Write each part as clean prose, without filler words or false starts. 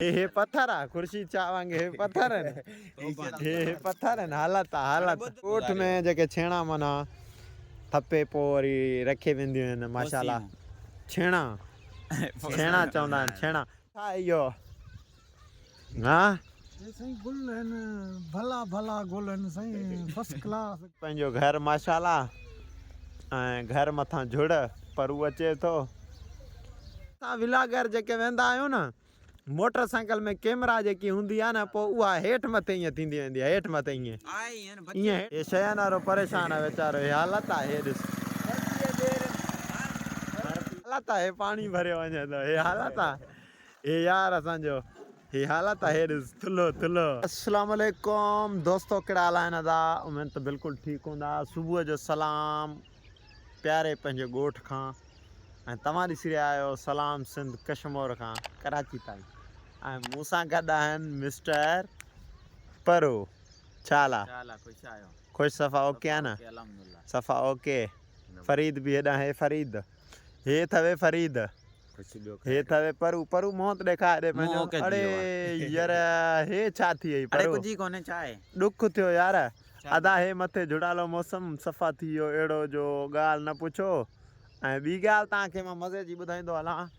هي پٿر آ خورشيد شاهه وانگي هي پٿر آهن هي پٿر آهن حالت آ حالت ڳوٺ ۾ جيڪي ڇيڻا معنيٰ ٿپي پوء وري رکي وينديون آهن ماشاءالله ڇيڻا ڇيڻا چوندا آهن ڇيڻا ڇا اهو ها هي سائين گل آهن ڀلا ڀلا گل آهن سائين فرسٽ ڪلاس. پنهنجو گهر ماشاءالله ۽ گهر مٿان جهڙ پرو اچي ٿو. اسان ولاگر جيڪي ويندا آهيون نه موٽر سائيڪل ۾ ڪيمرا جيڪي هوندي آهي نه پوء اها هيٺ مٿي ائين ٿيندي ويندي آهي هيٺ مٿي ائين ائين. هي شين وارو پريشان آهي ويچارو هي حالت آهي هي ڏس. حالت آهي پاڻي ڀريو وڃي ٿو هي حالت آهي هي يار اسان جو هي حالت آهي ڏس ٿلهو ٿلهو. اسلام عليڪم دوستو ڪهڙا حال آهن ادا اميد ته بلڪل ٺيڪ هوندا صبح جو سلام پياري پنهنجي ڳوٺ کان ۽ توهان ڏسي رهيا آهيو سلام سنڌ ڪشمور کان ڪراچي تائين ۽ مون سان گڏ آهن مسٽر پرو ڇا حال آ خوش صفا اوڪي آ نه صفا اوڪي فريد به هيڏانهن هي فريد هي اٿوي فريد هي اٿوي پرو پرو منهن ته ڏيکار ڏي پنهنجو اڙي ير هي ڇا ٿي وئي پرو ڏک ٿيو يار ادا هي مٿي جھڙالو موسم صفا ٿي ويو اهڙو جو ڳالهه نه پڇو ۽ ٻي ڳالهه توهان کي مان مزي جي ٻڌائيندو هلان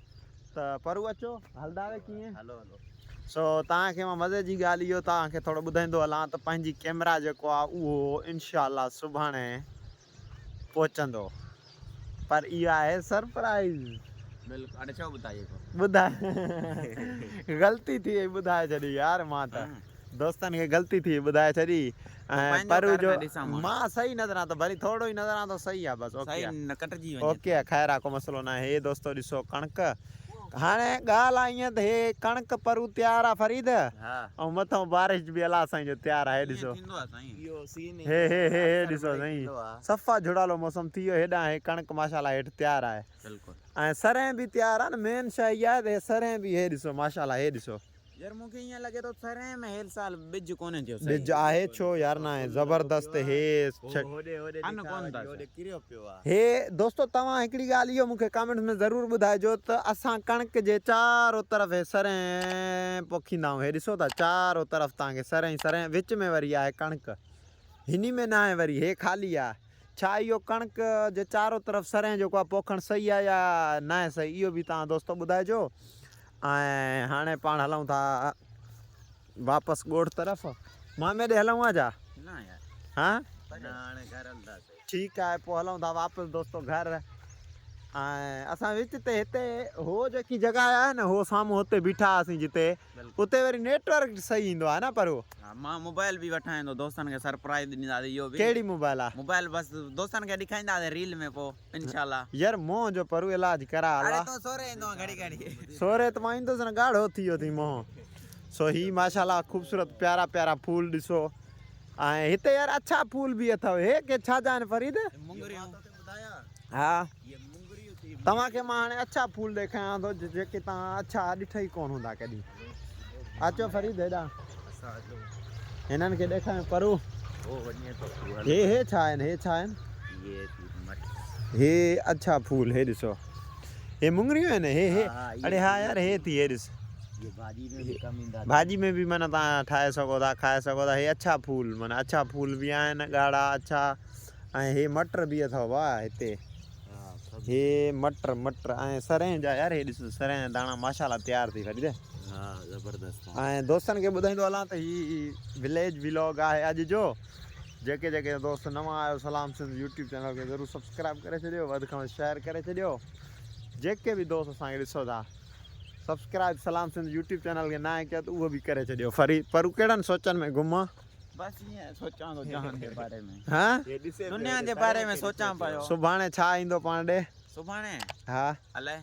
ته پرو اچو هلداوي ڪيئن هلو هلو سو توهان کي مان مزي جي ڳالهه اهو توهان کي ٿورو ٻڌائيندو هلان ته پنهنجي ڪيمرا جيڪو آهي اهو انشاء الله سڀاڻي پهچندو پر اهو آهي سرپرائز بلڪل اڙي ڇو ٻڌائي ٿو ٻڌائي غلطي ٿي وئي ٻڌائي ڇڏي يار مان ته دوستن کي غلطي ٿي وئي ٻڌائي ڇڏي ۽ پرو جو مان صحيح نظر آ ته ڀلي ٿورو ئي نظر آ ته صحيح آ بس اوڪي آ ڪٽجي وڃي اوڪي آ خير آ ڪو مسئلو ناهي هي دوستو ڏسو ڪڻڪ هاڻي ڳالهه آ ائين ته هي ڪڻڪ پرو تيار آ فريد ۽ مٿئون بارش به الله سائين جو تيار آ هي ڏسو هي هي هي هي ڏسو سائين صفا جھڙالو موسم ٿي ويو هيڏانهن هي ڪڻڪ ماشاءالله هيٺ تيار آهي ۽ سرهين به تيار آ نه مين شيء اها آهي ته هي سرهين به هي ڏسو ماشاءالله هي ڏسو. يار مونکي ائين لڳي ٿو سرهين ۾ هيل سال ٻج ڪونهي ٿيو صحيح. ٻج آهي ڇو يار ناهي زبردست هي ان ڪون ٿا هي دوستو توهان هڪڙي ڳالهه اهو مونکي ڪامينٽس ۾ ضرور ٻڌائجو ته اسان ڪڻڪ جي چارو طرف هي سرهين پوکيندا آهيون هي ڏسو ٿا چارو طرف توهان کي سرهين ئي سرهين وچ ۾ وري آهي ڪڻڪ هني ۾ ناهي وري هي خالي آهي ڇا اهو ڪڻڪ جي چارو طرف سرهين جيڪو آهي پوکڻ صحيح آهي يا ناهي صحيح اهو به توهان دوستو ٻڌائجو ۽ هاڻي پاڻ هلون ٿا واپس ڳوٺ طرف مامي ڏي هلون ها ڇا نه يار ها نه هاڻي گهر هلنداسين. ٺيڪ آهي پوء هلون ٿا واپس دوستو گهر ۽ اسان وچ تي هتي هو جيڪي جڳهه آهي نه هو سامهون هتي بيٺا هئاسين جتي اتي وري نيٽ ورڪ صحيح ايندو آهي نه پر هو ها مان موبائل به وٺان ايندو دوستن کي سرپرائز ڏينداسين اهو به ڪهڙي موبائل آهي موبائل بس دوستن کي ڏيکائينداسين ريل ۾ پوء انشاء الله يار منهن جو پرو علاج ڪرا اڙي تون سوري ايندو آهين گهڙي گهڙي سوري ته مان ايندس نه ڳاڙهو ٿي ويو اٿئي منهن سو هي ماشاءالله خوبصورت پيارا پيارا ڦول ڏسو ۽ هتي يار اڇا ڦول به اٿو هي ڪي ڇا جا آهن فريد مونگريون ها توهان کي مان هاڻي اڇا ڦول ڏيکاريان ٿو جيڪي توهان اڇا ڏٺا ئي ڪون هوندا ڪڏهن اچو فريد هيڏانهن هنن کي ڏيکاريون پرو هي هي ڇا آهن هي ڇا آهن هي اڇا ڦول هي ڏسو هي مونگريون آهن هي هي اڙي ها يار هي ٿي هي ڏس ڀاڄي ۾ به معنيٰ توهان ٺاهي سگهو ٿا کائي سگهو ٿا هي اڇا ڦول معنيٰ اڇا ڦول به آهن ڳاڙها اڇا ۽ هي مٽر به اٿو واهه هتي هي مٽر مٽر ۽ سرهين جا يار هي ڏسو سرهين جا داڻا ماشاءالله تيار ٿي فريد ها زبردست ۽ دوستن کي ٻڌائيندو هلان ته هي وليج ولاگ آهي اڄ جو جيڪي جيڪي دوست نوان آهيو سلام سنڌ يوٽيوب چينل کي ضرور سبسڪرائب ڪري ڇڏيو وڌ کان وڌ شيئر ڪري ڇڏيو جيڪي به دوست اسان کي ڏسو ٿا سبسڪرائب سلام سنڌ يوٽيوب چينل کي ناهي ڪيو ته اهو به ڪري ڇڏيو فري پر ڪهڙن سوچن ۾ گم بس ائين سوچان ٿو جهان جي باري ۾ ها دنيا جي باري ۾ سوچان پيو سڀاڻي ڇا ايندو پاڻ ڏي سڀاڻي ها الائي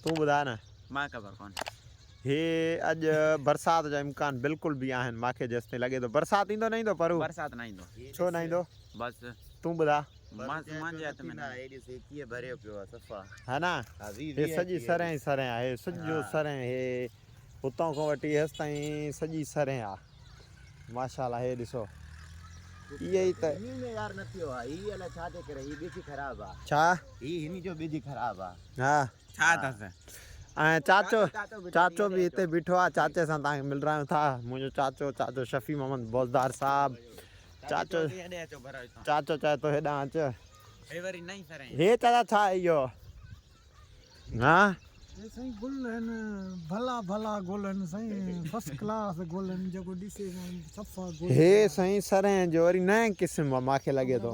تون ٻڌاء نه مان خبر ڪون هي اڄ برسات جا امڪان بلڪل به آهن ماکي جيستائين لڳي ٿو برسات ايندو نه ايندو پرو برسات نه ايندو ڇو نه ايندو بس تون ٻڌاء مان مانجي هٿ ۾ نه هي ڏس هي ڪيئن ڀريو پيو آ صفا ها نه هي سڄي سرهين ئي سرهين آ هي سڄو سرهين هي هتان کان وٺي هيستائين سڄي سرهين آ ماشاءالله هي ڏسو اهي ئي ته هني ۾ يار نه ٿيو آ هي الائي ڇا جي ڪري هي ٻج خراب آ ڇا هي هني جو ٻج خراب آ ها ڇا اٿس. ۽ چاچو چاچو به هتي بيٺو آهي چاچي سان توهان کي ملرايون ٿا منهنجو چاچو چاچو شفيع محمد بوزدار صاحب چاچو چاچو چاهي ٿو هيڏانهن اچ هي چاچا ڇا آهي اهو ها هي سائين گل آهن ڀلا ڀلا گل آهن سائين فرسٽ ڪلاس گل آهن جيڪو ڏسي صفا گل هي سائين سرهين جو وري نئين قسم آ ماکي لڳي ٿو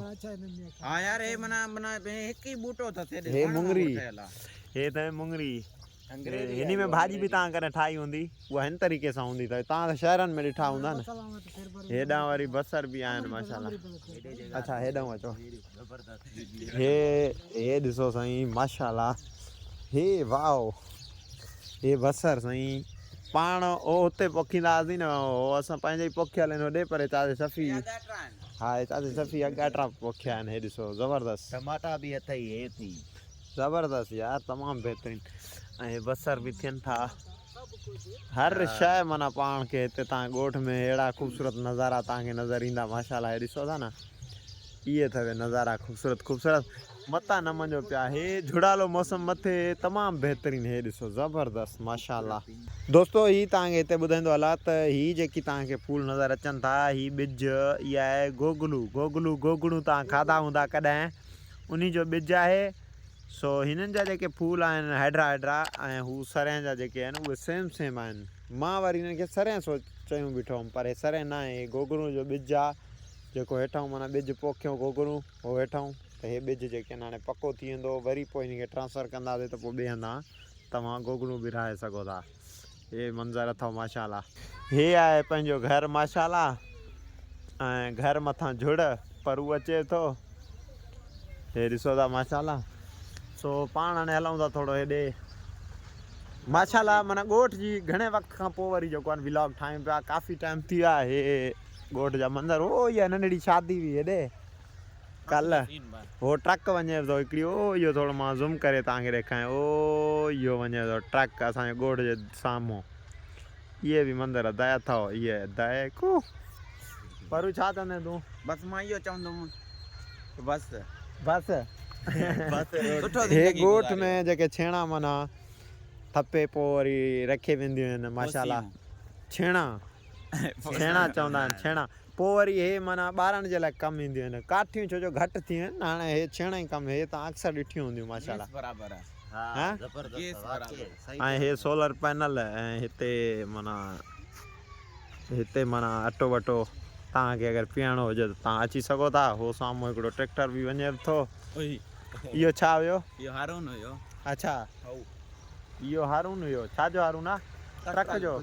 ها يار هي منا منا هڪ ئي ٻوٽو اٿس هي مڱري هي ته مڱري هني ۾ ڀاڄي به توهان ڪڏهن ٺاهي هوندي اها هن طريقي سان هوندي اٿو توهان ته شهرن ۾ ڏٺا هوندا نه هيڏانهن وري بصر به آهن ماشاءالله اڇا هيڏانهن اچو هي هي ڏسو سائين ماشاءالله هي واو هي بصر سائين پاڻ او اتي پوکيندا هئاسين نه او اسان پنهنجي ئي پوکيل آهن هوڏي پر چاچي شفيع ها چاچي شفيع اڳاٽا پوکيا آهن هي ڏسو زبردست ٽماٽا به اٿئي هي ٿي زبردست يار تمام بهترين ۽ بصر به ٿين ٿا هر شيء معنيٰ پاڻ کي هتي تان ڳوٺ ۾ اهڙا خوبصورت نظارا تان کي نظر ايندا ماشاءالله هي ڏسو ٿا نه اهي اٿو نظارا خوبصورت خوبصورت متان نه مڃو پيا هي جھڙالو موسم مٿي تمام بهترين هي ڏسو زبردست ماشاءالله دوستو هي تان کي هتي ٻڌائيندو هلا ته هي جيڪي تان کي ڦول نظر اچن ٿا هي ٻج اي آهي گوگلو گوگلو گوگڙو تان کاڌا هوندا ڪڏهن انهي جو ٻج آهي سو هنن جا جيڪي ڦول آهن هيڊرا هيڊرا ۽ هو سرهين جا جيڪي آهن اهي سيم سيم آهن مان وري هنن کي سرهين سو چيون بيٺو هوم پر هي سرهين ناهي هي گوگڙون جو ٻج آ جيڪو هيٺائون معنيٰ ٻج پوکيو گوگڙون هو هيٺائون ته هي ٻج جيڪي آهن هاڻي پڪو ٿي ويندو وري پوء هن کي ٽرانسفر ڪنداسي ته پوء ٻئي هنڌان توهان گوگڙون به رهائي سگهو ٿا هي منظر اٿو ماشاءالله. هي آهي پنهنجو گهر ماشاءالله ۽ گهر مٿان جهڙ پرو اچي ٿو هي ڏسو ٿا ماشاءالله سو پاڻ هاڻي هلون ٿا ٿورو هيڏي ماشاءالله معنی ڳوٺ جي گهڻي وقت کان پوء وري جيڪو آهي ولاگ ٺاهيون پيا ڪافي ٽائيم ٿي ويو آهي هي ڳوٺ جا منظر او اها ننڍڙي شادي هئي هيڏي ڪلهه هو ٽرڪ وڃي ٿو هڪڙي او اهو ٿورو مان زوم ڪري توهان کي ڏيکاريان او اهو وڃي ٿو ٽرڪ اسان جي ڳوٺ جي سامهون اهي به مندر ادا اٿو اهي ادا ڪو پرو ڇا چوندين تون؟ بس مان اهو چوندم ته بس. بس سٺو هي زندگي ڳوٺ ۾ گذاريو. جيڪي ڇيڻا معنيٰ ٿپي پوء وري رکي وينديون آهن ماشاءالله ڇيڻا ڇيڻا چوندا آهن ڇيڻا پوء وري هي معنيٰ ٻارڻ جي لاء ڪم اينديون آهن ڪاٺيون ڇو جو گهٽ ٿيون آهن نه هاڻي هي ڇيڻا ئي ڪم هي تان اڪثر ڏٺيون هونديون ماشاءالله گيس برابر آهي. ها گيس برابر. ۽ هي سولر پينل ۽ هتي معنيٰ هتي معنيٰ اٽو وٽو توهان کي اگر پيئڻو هجي ته توهان اچي سگهو ٿا هو سامهون هڪڙو ٽريڪٽر به وڃي به ٿو اهو ڇا هيو اهو هارون هيو اڇا اهو هارون هيو ڇا جو هارون آ ٽرڪ جو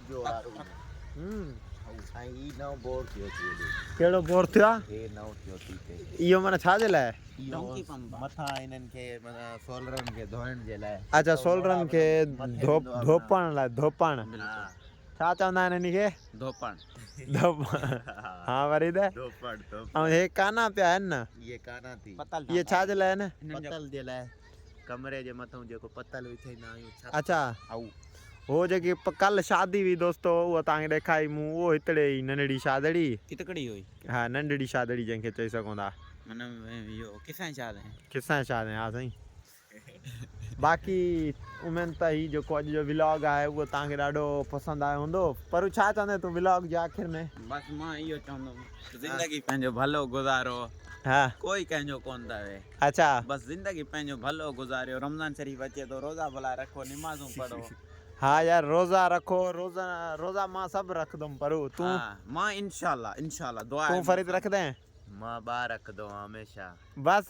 سائين هي نئون بور ٿيو ٿي هيڏي. ڪهڙو بور ٿيو آ؟ هي نئون ٿيو ٿي هتي. اهو معنيٰ ڇا جي لاء؟ ڊونڪي پمپ آ. مٿان هنن کي معنيٰ سولرن کي ڌوئڻ جي لاء. اڇا سولرن کي ڌوپڻ لاء ڌوپڻ. ڇا چوندا آهن انهي کي؟ ڌوپڻ. ڌوپڻ ها وري ته ڌوپڻ ڌوپڻ. ۽ هي ڪانا پيا آهن نه؟ اهي ڪانا ٿي. پتل اهي ڇا جي لاء آهن؟ پتل جي لاء. ڪمري جي مٿئون جيڪو پتل وڇائيندا آهيون ڇت. اڇا هو جيڪي ڪل شادي هئي دوستو اها توهان کي ڏيکاري مون اهو هتڙي ئي ننڍڙي شادڙي. ڪتڪڙي هئي. ها ننڍڙي شادڙي جنهن کي چئي سگهون ٿا. معنيٰ اهو ڪسان شاد ۽ ڪسان شاد ۽ ها سائين باقي اميد ته هي جيڪو اڄ جو ولاگ آهي اهو توهان کي ڏاڍو پسند آيو هوندو پر ڇا چوندين تون ولاگ جي آخر ۾. بس مان اهو چوندم ته زندگي پنهنجو ڀلو گذارو ها ڪوئي ڪنهن جو ڪونه ٿوي. اڇا. بس زندگي پنهنجو ڀلو گذاريو رمضان شريف اچي ٿو روزا ڀلا رکو نمازون پڙهو. ها يار روزا رکو روزا روزا مان سڀ رکندم پرو تون. ها مان انشاءالله انشاءالله دعا تون فريد رکندين. مان ٻه رکندو آهيان هميشه. بس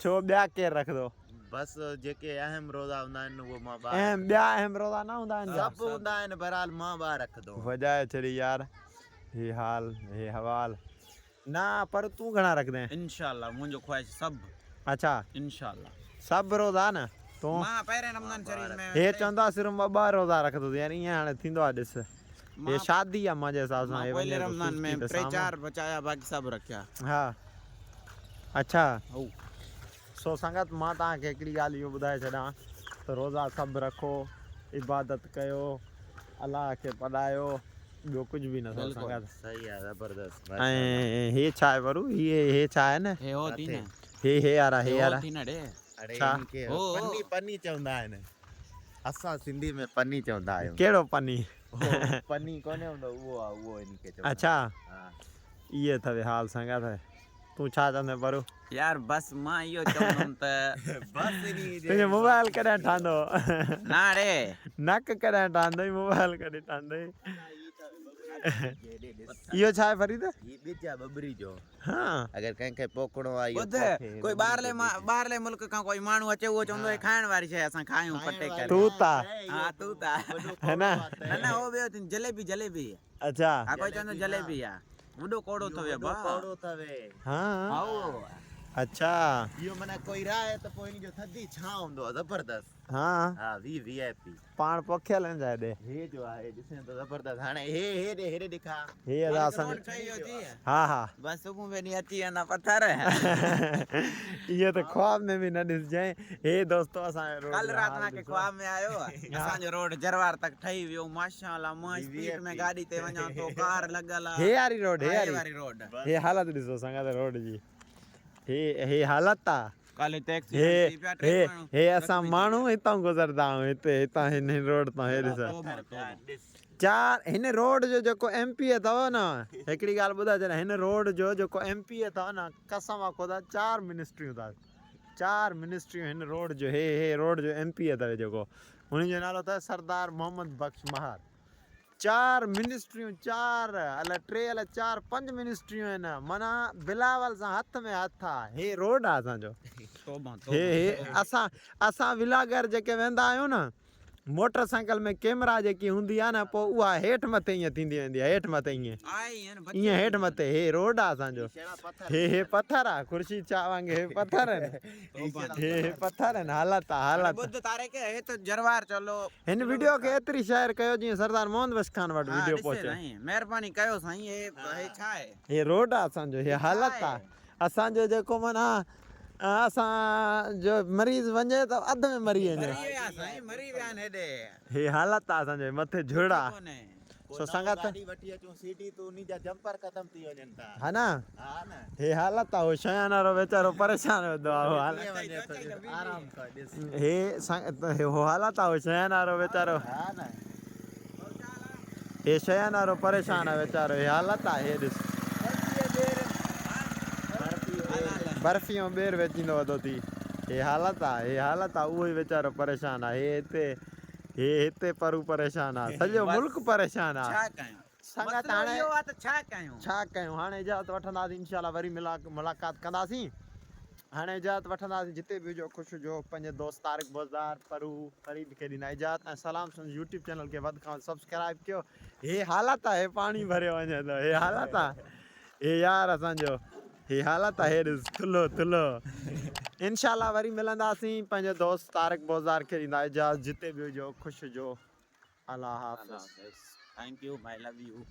ڇو ٻيا ڪير رکندو. بس جيڪي اهم روزا هوندا آهن اهو مان ٻه اهم ٻيا اهم روزا نه هوندا آهن ڇا. سڀ هوندا آهن بهرحال مان ٻه رکندو آهيان. وڄائي ڇڏي يار هي حال هي حوال. نه پر تون گهڻا رکندين. انشاء الله منهنجو خواهش سڀ. اڇا انشاء الله. سڀ روزا نه تون. مان پهرين رمضان شريف ۾. هي چوندو آ صرف مان ٻه روزا رکندس يعني ائين هاڻي ٿيندو آ ڏس هي شادي آ منهنجي حساب سان مان هي پهلي وڃي ٿو رمضان ۾ سستي ته ٽي سامهون. چار بچايا باقي سڀ رکيا. ها اڇا هو. سو سنگت مان توهان کي هڪڙي ڳالهه اهو ٻڌائي ڇڏان ته روزا سڀ رکو عبادت ڪيو الله کي پڏايو ٻيو ڪجهه به نه اٿو سنگت. صحيح آ زبردست ۽ هي ڇا آهي ورو هي هي ڇا آهي نه هي هو ٿي نه هي هي وارا هي وارا ٿي نه ڙي اڙي ڇا هن کي پني پني چوندا آهن. اسان سنڌي ۾ پني چوندا آهيون. ڪهڙو پني؟ پني ڪونهي هوندو اهو آ اهو ان کي چوندا. اڇا اهي اٿوي حال سنگت تون ڇا چوندين پرو؟ يار بس مان اهو چوندم ته بس انهي جي تنهنجو موبائل ڪڏهن ٺهندو؟ نه ڙي. نڪ ڪڏهن ٺهندئي موبائل ڪڏهن ٺهندئي. اهو ڇا آهي فريد؟ هي ٻج آ ٻٻري جو. ها. اگر ڪنهن کي پوکڻو آهي اهو ٻڌ پوکي. ڪوئي ٻاهرلي ٻاهرلي ملڪ کان ڪوئي ماڻهو اچي اهو چوندو هي کائڻ واري شيء اسان کايون پٽي ڪري. توت آ. ها توت آ. هي نه. نه نه هو ٻيو جليبي جليبي. اڇا. ها ڪوئي چوندو جليبي آ. وڏو ڪوڙو ٿوي ڀا. ڪوڙو ٿوي. ها. هائو. اڇا. اهو معنيٰ ڪوئي راهي ته پوء ان جو ٿڌي ڇانو هوندو آ زبردست. ها. ها وي وي آء پي. پاڻ پوکيل آهن ڇا هيڏي؟ هي جو آهي ڏسين ته زبردست هاڻي هي هيڏي هيڏي ڏيکا. هي ادا اسان روڊ ٺهي ويو جي. ها ها. بس صبح ۾ ڏينهن اچي ويندا پٿر. اهو ته خواب ۾ به نه ڏسجانء. هي دوستو اسان جو روڊ ڪل جو رات حال مان کي ڏسو. خواب ۾ آيو اسان جو روڊ جروار تڪ ٺهي ويو ماشاءالله مان اسپيڊ ۾ گاڏي تي وڃان ٿو ڪار لڳل آ. هي واري روڊ هي واري روڊ. هي حالت ڏسو سنگت روڊ جي. هي هي حالت آ. ڪالهه هتي هي ايڪسيڊنٽ ٿي پيا ٽي هي ماڻهو هي اسان زخمي ٿي ماڻهو ويا. هتان گذردا آهيون هتي هتان هن روڊ تان هي ڏس چار هن روڊ جو جيڪو ايم پي اي اٿو نه هڪڙي ڳالهه ٻڌائي ڇڏيان هن روڊ جو جيڪو ايم پي اي اٿو نه قسم آ خدا چار منسٽريون اٿس چار منسٽريون هن روڊ جو هي هي روڊ جو ايم پي اي اٿو جيڪو هن جو نالو اٿس سردار محمد بخش مهار چار منسٽريون چار الائي ٽي الائي چار پنج منسٽريون آهن معنيٰ بلاول سان هٿ ۾ هٿ آ هي روڊ آ اسان جو هي هي اسان اسان ولاگر جيڪي ويندا آهيون نه موٽر سائيڪل ۾ ڪيمرا جيڪي هوندي آ نه پوء اها هيٺ مٿي ائين ٿيندي ويندي آ هيٺ مٿي ائين ائين هيٺ مٿي هي روڊ آ اسان جو هي هي پٿر آ خورشيد شاهه وانگي هي پٿر آهن هي هي پٿر آهن حالت آ حالت ٻڌ طارق هي ته جروار چلو هن وڊيو کي ايتري شيئر ڪيو جيئن سردار محمد بخش خان وٽ وڊيو پهچي. مهرباني ڪيو سائين هي هي ڇا آهي. هي روڊ آ اسان جو هي حالت آ اسان جو جيڪو معنيٰ اسان جو مريض وڃي ته اڌ ۾ مري وڃي. مري ويا سائين مري ويا آهن هيڏي. هي حالت آ اسان جو مٿي جهڙ آ. سو سنگت. گاڏي وٺي اچون سيٽي تو انهي جا جمپر ختم ٿي وڃن ٿا. ها نه. ها نه. هي حالت آ هو شيان وارو ويچارو پريشان ويندو آ هو حالت. ڪيئن وڃي ٿو ڏس آرام سان ڏس. هي سنگ هو حالت آ هو شيان وارو ويچارو. ها نه. هي شيان وارو پريشان آ ويچارو هي حالت آ هي ڏس. برفي ۽ ٻير ويچيندو وڌو ٿي هي حالت آ هي حالت آ اهو ئي ويچارو پريشان آ هي هتي هي هتي پرو پريشان آ سڄو ملڪ پريشان آ. ڇا ڪيون سنگت مسئلو هاڻي اهو آ ته ڇا ڪيون. ڇا ڪيون هاڻي اجازت وٺنداسين انشاء الله وري ملاقات ڪنداسين هاڻي اجازت وٺنداسين جتي به هجو خوش هجو پنهنجي دوست طارق بوزدار پرو فريد کي ڏيندا اجازت ۽ سلام سنڌ يوٽيوب چينل کي وڌ کان وڌ سبسڪرائب ڪيو هي حالت آ هي پاڻي ڀريو وڃي ٿو هي حالت آ هي يار اسان جو هي حالت آهي ڏس ٿلهو ٿلهو انشاء الله وري ملنداسين پنهنجو دوست طارق بوزدار کي ڏيندا اجازت جتي به هجو خوش هجو الله حافظ. Thank you my love you.